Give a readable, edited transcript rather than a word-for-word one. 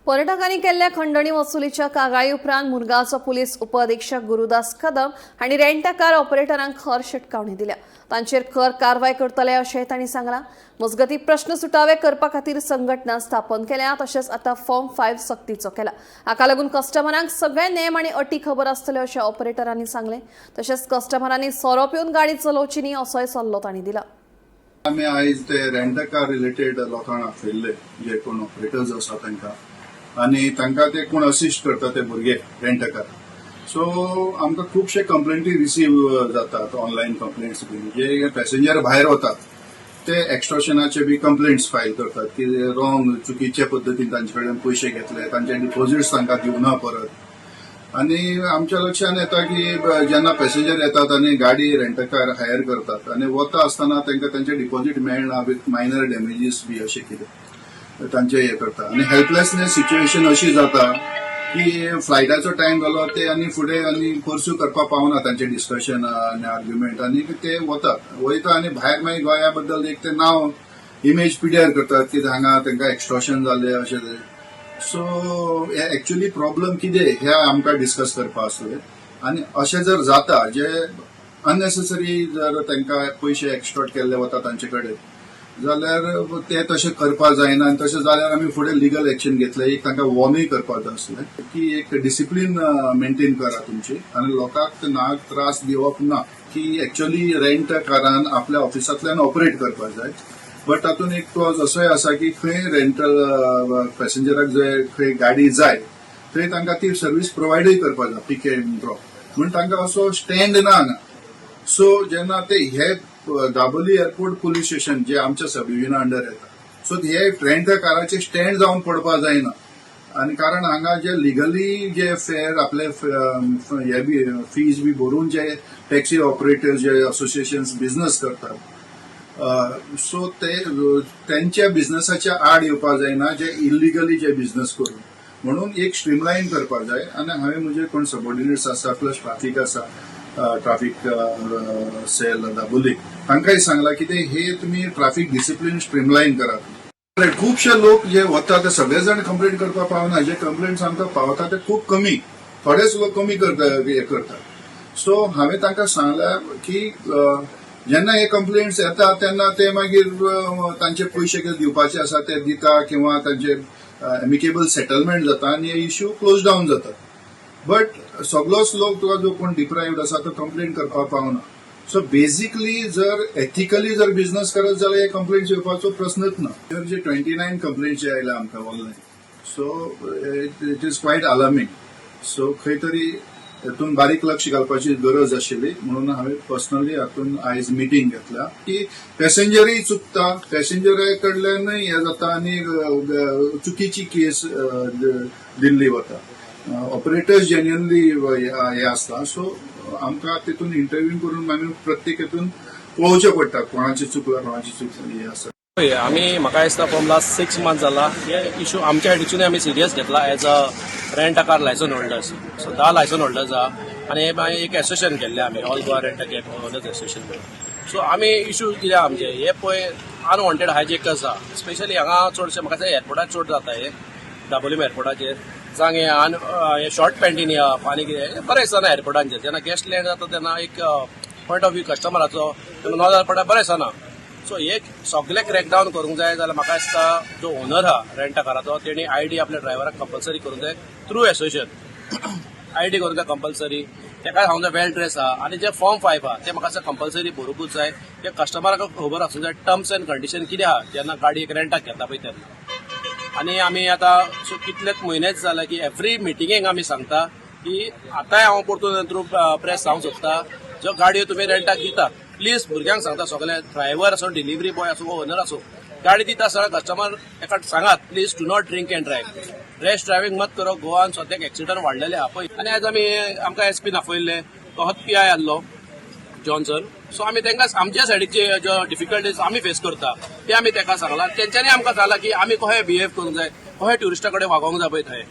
पर्यटकांनी केल्ल्या खंडणी वसुलीच्या कागाळी उपरांत मुरगांवचो पुलीस उपअधिक्षक गुरुदास कदम हांणी रेंट कार ऑपरेटरांक खर शिटकावणी दिल्या. तांचेर खर कारवाय करतले अशें तांणी सांगलां. मजगतीं, प्रश्न सुटावे करपा खातीर संघटना स्थापन केल्या, तशेंच आतां फॉर्म 5 सक्तीचो केला. हाका लागून कस्टमरांक सगळे नेम आनी अटी खबर आसतल्यो अशें ऑपरेटरांनी सांगलें. तशेंच कस्टमरांनी सोरो पिवन गाडी चलोवची न्ही असोय सल्लो तांणी दिला. आमी आयज ते रेंट कार रिलेटेड लोकांक आपयल्ले, जे कोण ऑपरेटर्स आसा तांकां आनी तांकां ते कोण असिस्ट करता ते भुरगे रेंट कार. सो आमकां खुबशे कंप्लेंटी रिसीव जातात, ऑनलायन कंप्लेंट्स बी, जे पॅसेंजर भायर वतात ते एक्स्टॉर्शनाचे बी कंप्लेंट्स फायल करतात की रॉंग, चुकीच्या पद्दतीन तांचे कडल्यान पयशे घेतले, तांचे डिपॉझिट्स तांकां दिवना परत. आणि आमच्या लक्षात येता की जेन्ना पॅसेंजर येतात आणि गाडी रेंटकार हायर करतात आणि वता आसतना तांकां तांचे डिपॉझिट मेळना, विथ मायनर डॅमेजीस बी अशें कितें तांचे हे करता. आणि हेल्पलेसनेस सिच्युएशन अशी जाता की फ्लायटाचो टायम जालो, ते आनी फुडें आनी पर्स्यू करपाक पावना तांचे डिस्कशन आनी आर्ग्युमेंट आनी ते वतात वयता आनी भायर मागीर गोंया बद्दल एक ते नांव इमेज पिड्यार करतात की हांगा तांकां एक्स्टॉर्शन जालें अशें. सो हे एक्च्युअली प्रॉब्लम कितें हे आमकां डिस्कस करपा आसले. आनी अशें जर जाता, जे अननेसेसरी जर तांकां पयशे एक्स्टॉर्ट केल्ले वता तांचे कडेन जाल्यार ते तशें करपाक जायना. आनी तशें जाल्यार आमी फुडें लिगल एक्शन घेतले. एक तांकां वॉर्नूय करपाक जाय आसलें की एक डिसिप्लीन मेंटेन करा तुमची आनी लोकांक ना त्रास दिवप ना, की एक्च्युअली रेंट कारान आपल्या ऑफिसांतल्यान ऑपरेट करपाक जाय. बट तातूंत एक क्लॉज असोय आसा की खंय रेंटल पॅसेंजराक जंय खंय गाडी जाय थंय तांकां ती सर्वीस प्रोवायडूय करपाक जाय, पीक एंड ड्रॉप. म्हूण तांकां असो स्टँड ना हांगा. सो जेन्ना ते हे दाबोली एअरपोर्ट पुलीस स्टेशन जे आमच्या सब डिविजना अंडर येता, सो हे रेंट काराचे स्टँड जावन पडपाक जायना. आनी कारण हांगा जे लिगली जे फेर आपले हे बी फीज बी भरून जे टॅक्सी ऑपरेटर्स, जे असोसिएशन बिझनस करतात, सो ते त्यांच्या बिझनसाच्या आड येवपाक जायना जे इलिगली जे बिझनस करून. म्हणून एक स्ट्रीमलायन करपाक जाय. आनी हांवें म्हजे कोण सबॉर्डिनेट्स आसा, प्लस ट्राफीक आसा, ट्राफीक सेल दाबोली, तांकांय सांगला की ते हे तुमी ट्राफीक डिसिप्लीन स्ट्रीमलायन करात. खुबशे लोक जे वता ते सगळे जाण कंप्लेंट करपाक पावना. जे कंप्लेंट्स आमकां पावता ते खूब कमी, थोडेच लोक कमी करता, हे करतात. सो हांवें तांकां सांगला की जेन्ना हे कंप्लेंट्स येता तेन्ना ते मागीर तांचे पयशे कितें दिवपाचे आसा ते दिता किंवा तांचे एमिकेबल सेटलमेंट जाता आनी हे इश्यू क्लोज डावन जातात. बट सगलोच लोक तुका जो कोण डिप्रायव्ड आसा तो कंप्लेंट करपाक पावना. सो बेसिकली जर एथिकली जर बिझनस करत जाल्यार हे कंप्लेंट्स येवपाचो प्रस्नच ना. तर जे 29 कंप्लेंट्स जे आयल्या आमकां online, so it is quite alarming. So खंय तरी हेतून बारीक लक्ष घालपाची गरज आशिल्ली, म्हणून हांवें पर्सनली हातून आयज मिटींग घेतल्या की पॅसेंजरूय चुकता, पॅसेंजरा कडल्यानय हें जाता आनी चुकीची केस दिल्ली वता. ऑपरेटर्स जेन्युनली हे आसता. सो आमकां तितून इंटरव्यू करून मागीर प्रत्येक हेतून पळोवचें पडटा, कोणाचें चुकलां, कोणाचें चुकलां हें आसा. हय, आमी म्हाका दिसता फ्रॉम लास्ट 6 मंथ जाला, हे इशू आमच्या सायडीसून आमी सिरियस घेतला as a rent a car licence holders. So 10 licence holders आहा आनी हे मागीर एक एसोसिएशन केल्लें आमी, All Goa Rent a Cab Owners Association म्हणून. सो आमी इशू कितें आमचे हे पळय अनवॉन्टेड हायजेक आसा. स्पेशली हांगा चडशे म्हाका दिसता एअरपोर्टार चड जाता हे, दाबोलीम एअरपोर्टाचेर जांग हे हे शॉर्ट पॅन्टीन येवप आनी कितें बरें दिसना एअरपोर्टांचेर. जेन्ना गेस्ट लँड जाता तेन्ना एक पॉयंट ऑफ व्यू कस्टमराचो नजर पडटा, बरें दिसना. सो हे सगळे क्रॅकडावन करूंक जाय जाल्यार म्हाका दिसता जो ओनर आहा रेंट काराचो तेणी आयडी आपल्या ड्रायव्हराक कंपल्सरी करूंक जाय. थ्रू एसोसिएशन आयडी करूंक जाय कंपल्सरी. तेका सांगूंक जाय वेल ड्रेस आहा. आनी जे फॉर्म 5 आहा ते म्हाका दिसता कंपल्सरी भरुंकूच जाय. ते कस्टमराक खबर आसूंक जाय टर्म्स एंड कंडिशन कितें आहा जेन्ना गाडी एक रेंटाक घेता पळय तेन्ना. आनी आमी आतां सो कितलेच म्हयनेच जाले की एवरी मिटिंगेक आमी सांगता की आतांय हांव परतून थ्रू प्रेस सांगूंक सोदता, ज्यो गाडयो तुमी रेंटाक दितात, प्लीज भुरग्यांक सांगता सगळे, ड्रायव्हर आसूं, डिलिव्हरी बॉय आसूं, ओनर आसूं, गाडी दिता आसतना कस्टमर एका सांगात, please do not drink and drive, rash driving मत करो. गोवान सद्याक एक्सिडंट वाडलेले आहा पळय. आनी आयज आमी आमकां एस पी आपयल्ले, तोच पी I आहलो जॉन्सन. सो आमी तांकां आमच्या सायडीचे ज्यो डिफिकल्टीज आमी फेस करता ते आमी ताका सांगला. तेंच्यांनी आमकां सांगलां की आमी कशें बिहेव करूंक जाय, कशें ट्युरिस्टा कडेन वागोवंक जाय पळय थंय.